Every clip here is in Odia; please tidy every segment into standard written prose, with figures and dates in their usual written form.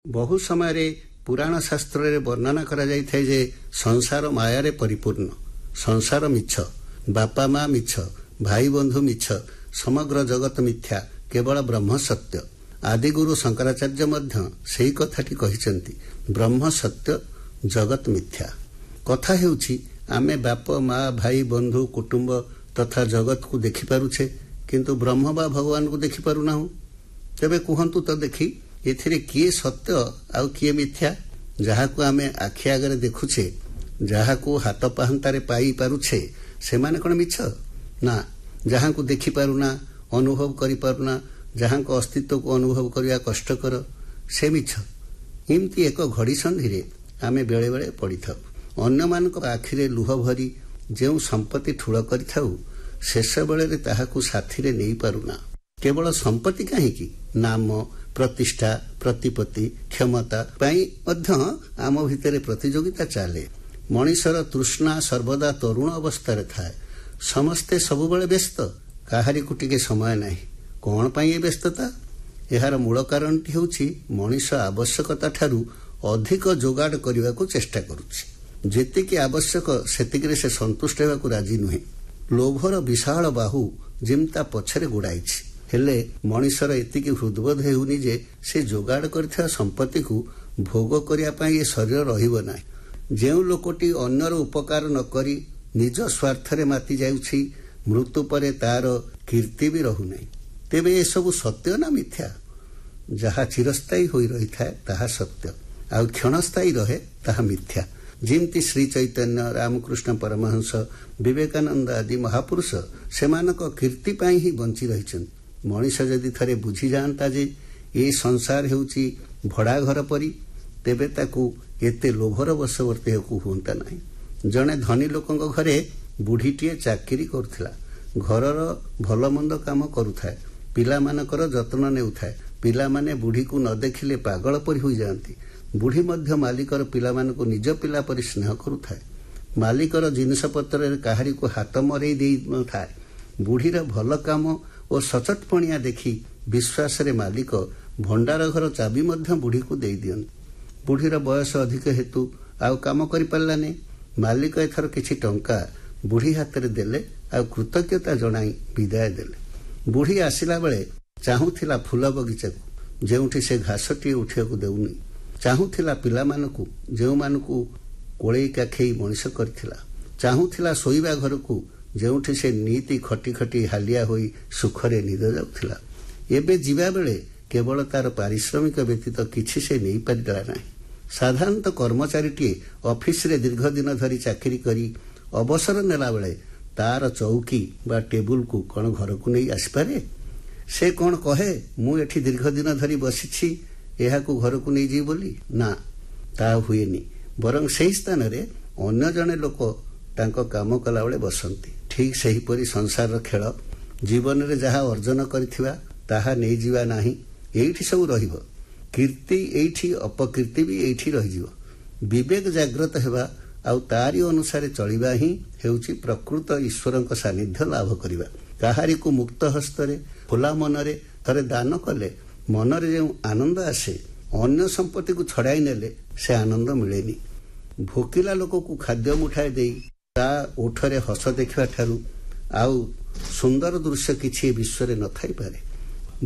ବହୁ ସମୟରେ ପୁରାଣ ଶାସ୍ତ୍ରରେ ବର୍ଣ୍ଣନା କରାଯାଇଥାଏ ଯେ ସଂସାର ମାୟାରେ ପରିପୂର୍ଣ୍ଣ, ସଂସାର ମିଛ, ବାପା ମା ମିଛ, ଭାଇ ବନ୍ଧୁ ମିଛ, ସମଗ୍ର ଜଗତ ମିଥ୍ୟା, କେବଳ ବ୍ରହ୍ମ ସତ୍ୟ। ଆଦିଗୁରୁ ଶଙ୍କରାଚାର୍ଯ୍ୟ ମଧ୍ୟ ସେହି କଥାଟି କହିଛନ୍ତି, ବ୍ରହ୍ମ ସତ୍ୟ, ଜଗତ ମିଥ୍ୟା। କଥା ହେଉଛି ଆମେ ବାପ ମା ଭାଇ ବନ୍ଧୁ କୁଟୁମ୍ବ ତଥା ଜଗତକୁ ଦେଖିପାରୁଛେ, କିନ୍ତୁ ବ୍ରହ୍ମ ବା ଭଗବାନଙ୍କୁ ଦେଖିପାରୁନାହୁଁ। ତେବେ କୁହନ୍ତୁ ତ ଦେଖି, ଏଥିରେ କିଏ ସତ୍ୟ ଆଉ କିଏ ମିଥ୍ୟା? ଯାହାକୁ ଆମେ ଆଖି ଆଗରେ ଦେଖୁଛେ, ଯାହାକୁ ହାତ ପାହାନ୍ତାରେ ପାଇପାରୁଛେ, ସେମାନେ କ'ଣ ମିଛ? ନା, ଯାହାଙ୍କୁ ଦେଖିପାରୁନା, ଅନୁଭବ କରିପାରୁନା, ଯାହାଙ୍କ ଅସ୍ତିତ୍ୱକୁ ଅନୁଭବ କରିବା କଷ୍ଟକର, ସେ ମିଛ। ଏମିତି ଏକ ଘଡ଼ିସନ୍ଧିରେ ଆମେ ବେଳେବେଳେ ପଡ଼ିଥାଉ। ଅନ୍ୟମାନଙ୍କ ଆଖିରେ ଲୁହ ଭରି ଯେଉଁ ସମ୍ପତ୍ତି ଠୁଳ କରିଥାଉ, ଶେଷ ବେଳରେ ତାହାକୁ ସାଥିରେ ନେଇପାରୁନା। କେବଳ ସମ୍ପତ୍ତି କାହିଁକି, ନାମ, ପ୍ରତିଷ୍ଠା, ପ୍ରତିପତ୍ତି, କ୍ଷମତା ପାଇଁ ମଧ୍ୟ ଆମ ଭିତରେ ପ୍ରତିଯୋଗିତା ଚାଲେ। ମଣିଷର ତୃଷ୍ଣା ସର୍ବଦା ତରୁଣ ଅବସ୍ଥାରେ ଥାଏ। ସମସ୍ତେ ସବୁବେଳେ ବ୍ୟସ୍ତ, କାହାରିକୁ ଟିକେ ସମୟ ନାହିଁ। କ'ଣ ପାଇଁ ଏ ବ୍ୟସ୍ତତା? ଏହାର ମୂଳ କାରଣଟି ହେଉଛି ମଣିଷ ଆବଶ୍ୟକତା ଠାରୁ ଅଧିକ ଯୋଗାଡ଼ କରିବାକୁ ଚେଷ୍ଟା କରୁଛି। ଯେତିକି ଆବଶ୍ୟକ ସେତିକିରେ ସେ ସନ୍ତୁଷ୍ଟ ହେବାକୁ ରାଜି ନୁହେଁ। ଲୋଭର ବିଶାଳ ବାହୁ ଯେମିତି ତା ପଛରେ ଗୋଡ଼ାଇଛି। ହେଲେ ମଣିଷର ଏତିକି ହୃଦବୋଧ ହେଉନି ଯେ ସେ ଯୋଗାଡ଼ କରିଥିବା ସମ୍ପତ୍ତିକୁ ଭୋଗ କରିବା ପାଇଁ ଏ ଶରୀର ରହିବ ନାହିଁ। ଯେଉଁ ଲୋକଟି ଅନ୍ୟର ଉପକାର ନ କରି ନିଜ ସ୍ୱାର୍ଥରେ ମାତି ଯାଉଛି, ମୃତ୍ୟୁ ପରେ ତାର କୀର୍ତ୍ତି ବି ରହୁନାହିଁ। ତେବେ ଏସବୁ ସତ୍ୟ ନା ମିଥ୍ୟା? ଯାହା ଚିରସ୍ଥାୟୀ ହୋଇ ରହିଥାଏ ତାହା ସତ୍ୟ, ଆଉ କ୍ଷଣସ୍ଥାୟୀ ରହେ ତାହା ମିଥ୍ୟା। ଯେମିତି ଶ୍ରୀ ଚୈତନ୍ୟ, ରାମକୃଷ୍ଣ ପରମହଂସ, ବିବେକାନନ୍ଦ ଆଦି ମହାପୁରୁଷ ସେମାନଙ୍କ କୀର୍ତ୍ତି ପାଇଁ ହିଁ ବଞ୍ଚି ରହିଛନ୍ତି। ମଣିଷ ଯଦି ଥରେ ବୁଝିଯାଆନ୍ତା ଯେ ଏ ସଂସାର ହେଉଛି ଭଡ଼ା ଘର ପରି, ତେବେ ତାକୁ ଏତେ ଲୋଭର ବଶବର୍ତ୍ତୀ ହେବାକୁ ହୁଅନ୍ତା ନାହିଁ। ଜଣେ ଧନୀ ଲୋକଙ୍କ ଘରେ ବୁଢ଼ୀଟିଏ ଚାକିରି କରୁଥିଲା। ଘରର ଭଲମନ୍ଦ କାମ କରୁଥାଏ, ପିଲାମାନଙ୍କର ଯତ୍ନ ନେଉଥାଏ। ପିଲାମାନେ ବୁଢ଼ୀକୁ ନ ଦେଖିଲେ ପାଗଳ ପରି ହୋଇଯାଆନ୍ତି। ବୁଢ଼ୀ ମଧ୍ୟ ମାଲିକର ପିଲାମାନଙ୍କୁ ନିଜ ପିଲା ପରି ସ୍ନେହ କରୁଥାଏ। ମାଲିକର ଜିନିଷପତ୍ରରେ କାହାରିକୁ ହାତ ମରେଇ ଦେଇନଥାଏ। ବୁଢ଼ୀର ଭଲ କାମ ଓ ସଚୋଟପଣିଆ ଦେଖି ବିଶ୍ୱାସରେ ମାଲିକ ଭଣ୍ଡାର ଘର ଚାବି ମଧ୍ୟ ବୁଢ଼ୀକୁ ଦେଇଦିଅନ୍ତି। ବୁଢ଼ୀର ବୟସ ଅଧିକ ହେତୁ ଆଉ କାମ କରିପାରିଲାନି। ମାଲିକ ଏଥର କିଛି ଟଙ୍କା ବୁଢ଼ୀ ହାତରେ ଦେଲେ ଆଉ କୃତଜ୍ଞତା ଜଣାଇ ବିଦାୟ ଦେଲେ। ବୁଢ଼ୀ ଆସିଲା ବେଳେ ଚାହୁଁଥିଲା ଫୁଲ ବଗିଚାକୁ, ଯେଉଁଠି ସେ ଘାସଟିଏ ଉଠିବାକୁ ଦେଉନି। ଚାହୁଁଥିଲା ପିଲାମାନଙ୍କୁ, ଯେଉଁମାନଙ୍କୁ କୋଳେଇ କାଖେଇ ମଣିଷ କରିଥିଲା। ଚାହୁଁଥିଲା ଶୋଇବା ଘରକୁ, ଯେଉଁଠି ସେ ନିତି ଖଟି ଖଟି ହାଲିଆ ହୋଇ ସୁଖରେ ନିଦ ଯାଉଥିଲା। ଏବେ ଯିବାବେଳେ କେବଳ ତାର ପାରିଶ୍ରମିକ ବ୍ୟତୀତ କିଛି ସେ ନେଇପାରିଲା ନାହିଁ। ସାଧାରଣତଃ କର୍ମଚାରୀଟିଏ ଅଫିସରେ ଦୀର୍ଘ ଦିନ ଧରି ଚାକିରି କରି ଅବସର ନେଲାବେଳେ ତାର ଚୌକି ବା ଟେବୁଲକୁ କ'ଣ ଘରକୁ ନେଇ ଆସିପାରେ? ସେ କ'ଣ କହେ, ମୁଁ ଏଠି ଦୀର୍ଘ ଦିନ ଧରି ବସିଛି, ଏହାକୁ ଘରକୁ ନେଇଯିବି ବୋଲି? ନା, ତାହା ହୁଏନି। ବରଂ ସେହି ସ୍ଥାନରେ ଅନ୍ୟ ଜଣେ ଲୋକ ତାଙ୍କ କାମ କଲାବେଳେ ବସନ୍ତି। ଠିକ୍ ସେହିପରି ସଂସାରର ଖେଳ, ଜୀବନରେ ଯାହା ଅର୍ଜନ କରିଥିବା ତାହା ନେଇଯିବା ନାହିଁ, ଏଇଠି ସବୁ ରହିବ। କୀର୍ତ୍ତି ଏଇଠି, ଅପକୀର୍ତ୍ତି ବି ଏଇଠି ରହିଯିବ। ବିବେକ ଜାଗ୍ରତ ହେବା ଆଉ ତାରି ଅନୁସାରେ ଚଳିବା ହିଁ ହେଉଛି ପ୍ରକୃତ ଈଶ୍ୱରଙ୍କ ସାନ୍ନିଧ୍ୟ ଲାଭ କରିବା। କାହାରିକୁ ମୁକ୍ତ ହସ୍ତରେ ଖୋଲା ମନରେ ଥରେ ଦାନ କଲେ ମନରେ ଯେଉଁ ଆନନ୍ଦ ଆସେ, ଅନ୍ୟ ସମ୍ପତ୍ତିକୁ ଛଡ଼ାଇ ନେଲେ ସେ ଆନନ୍ଦ ମିଳେନି। ଭୋକିଲା ଲୋକକୁ ଖାଦ୍ୟ ମୁଠାଏ ଦେଇ ତା ଓଠରେ ହସ ଦେଖିବା ଠାରୁ ଆଉ ସୁନ୍ଦର ଦୃଶ୍ୟ କିଛି ଏ ବିଶ୍ୱରେ ନଥାଇପାରେ।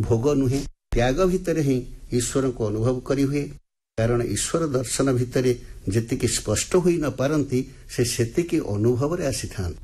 ଭୋଗ ନୁହେଁ, ତ୍ୟାଗ ଭିତରେ ହିଁ ଈଶ୍ୱରଙ୍କୁ ଅନୁଭବ କରିହୁଏ। କାରଣ ଈଶ୍ୱର ଦର୍ଶନ ଭିତରେ ଯେତିକି ସ୍ପଷ୍ଟ ହୋଇ ନ ପାରନ୍ତି, ସେ ସେତିକି ଅନୁଭବରେ ଆସିଥାନ୍ତି।